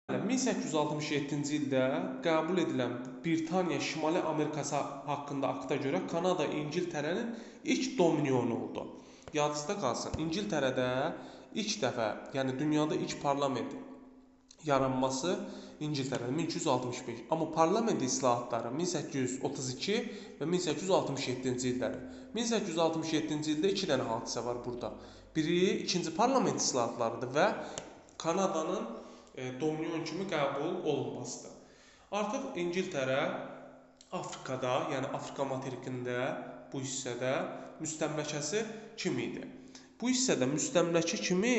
1867-ci ildə qəbul edilən Britaniya Şimali Amerikası haqqında akta görə Kanada İngiltərənin ilk dominionu oldu. Yadınızda qalsın, İngiltərədə ilk dəfə, yəni dünyada ilk parlament yaranması İngiltərədə 1265. Amma parlament islahatları 1832 və 1867-ci illərdə. 1867-ci ildə iki dənə hadisə var burada. Biri ikinci parlament islahatlarıdır və Kanadanın dominion kimi qəbul olunmasıdır. Artıq İngiltərə Afrikada, yəni Afrika materikində bu hissədə müstəmləkəsi kim idi? Bu hissədə müstəmləkə kimi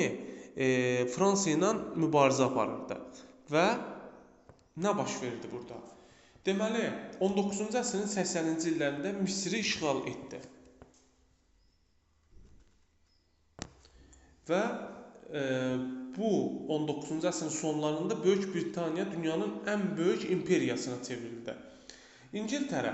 Fransa ilə mübarizə aparırdı. Və nə baş verdi burada? Deməli, 19-cu əsrin 80-ci illərində Misri işğal etdi. Və bu 19-cu əsrin sonlarında Böyük Britaniya dünyanın ən böyük imperiyasına çevrildi. İngiltərə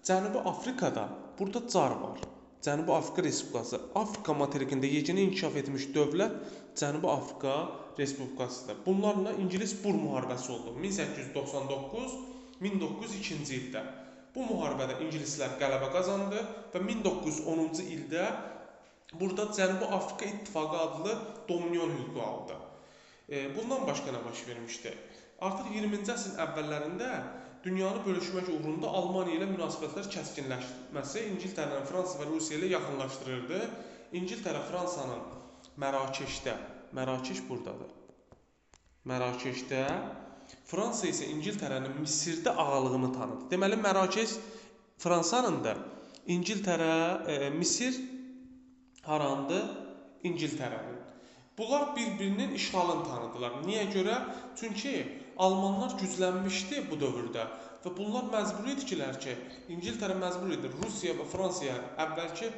Cənubi Afrikada, burada car var. Cənubi Afrika Respublikası. Afrika materikində yeganə inkişaf etmiş dövlət Cənubi Afrika Respublikasıdır. Bunlarla İngilis-Bur müharibəsi oldu 1899-1902-ci ildə. Bu müharibədə ingilislər qələbə qazandı və 1910-cu ildə burada Cənubi Afrika İttifaqı adlı dominion hüququ aldı. Bundan başqa nə baş vermişdi? Artıq 20-ci əsrin əvvəllərində dünyanı bölüşmək uğrunda Almaniya ilə münasibətlər kəskinləşməsi İngiltərənin Fransa və Rusiya ilə yaxınlaşdırırdı. İngiltərə Fransanın Mərakeşdə, Mərakeş buradadır. Mərakeşdə, Fransa isə İngiltərənin Misirdə ağalığını tanıdı. Deməli, Mərakeş Fransanındır, İngiltərə, Misir harandır? İngiltərənin. Bunlar bir-birinin işğalını tanıdılar. Niyə görə? Çünki almanlar güclənmişdi bu dövrdə və bunlar məcbur idilər ki, İngiltərə məcbur idi Rusiya və Fransaya əvvəlki,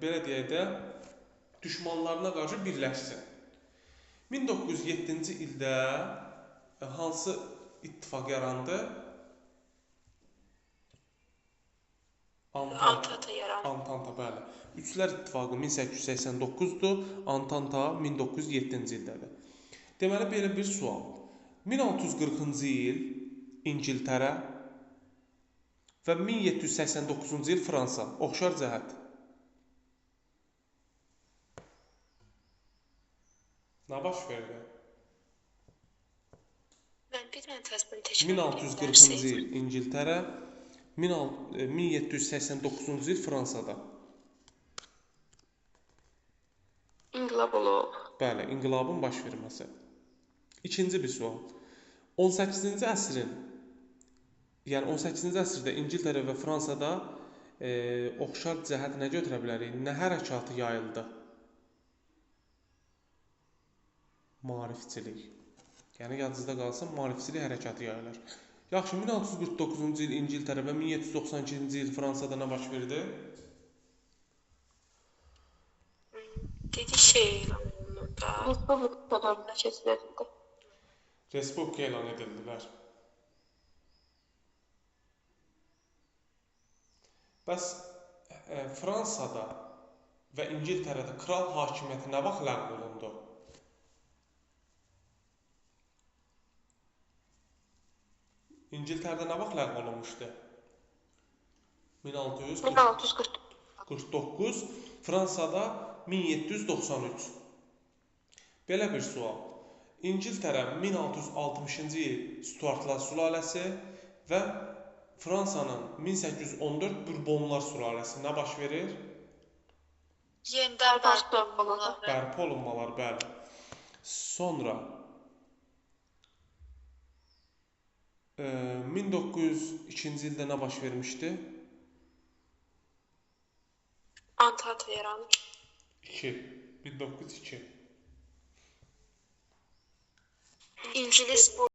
belə deyək də, düşmanlarına qarşı birləşsin. 1907-ci ildə hansı ittifaq yarandı? Antanta yarandı. Antanta, bəli. Üçlər İttifaqı 1889-dur, Antanta 1907-ci ildədir. Deməli, belə bir sual. 1640-cı il İngiltərə və 1789-cu il Fransa. Oxşar cəhət. Nə baş verdi? Mən bir dənə təsbih təkrar 1640-cı il İngiltərə, 1789-cu il Fransada. İnqilab olub. Bəli, inqilabın baş verməsi. İkinci bir sual. 18-ci əsrin, yəni 18-ci əsrdə İngiltərə və Fransada oxşar cəhət nə götürə bilərik? Nə hərəkatı yayıldı? Maarifçilik. Yəni yadınızda qalsın, maarifçilik hərəkatı yayılır. Yaxşı, 1649-cu il İngiltərə və 1792-ci il Fransada nə baş verdi? Dedi şey elan olunur da. Respublika dövrünə keçid edildi. Respublika elan edildilər. Bəs Fransada və İngiltərədə kral hakimiyyəti nə vaxt ləğv olundu? İngiltərədə nə vaxt ləğv olunmuşdu? 1649, Fransada 1793. Belə bir sual. İngiltərə 1660-cı il Stuartlar sülaləsi və Fransanın 1814 Bourbonlar sülaləsi nə baş verir? Yenidən bərpa olunmalar. Bərpa olunmalar, bəli. Sonra 1902-ci ildə nə baş vermişdi? Antanta yaranır. 2. 1902. İngilis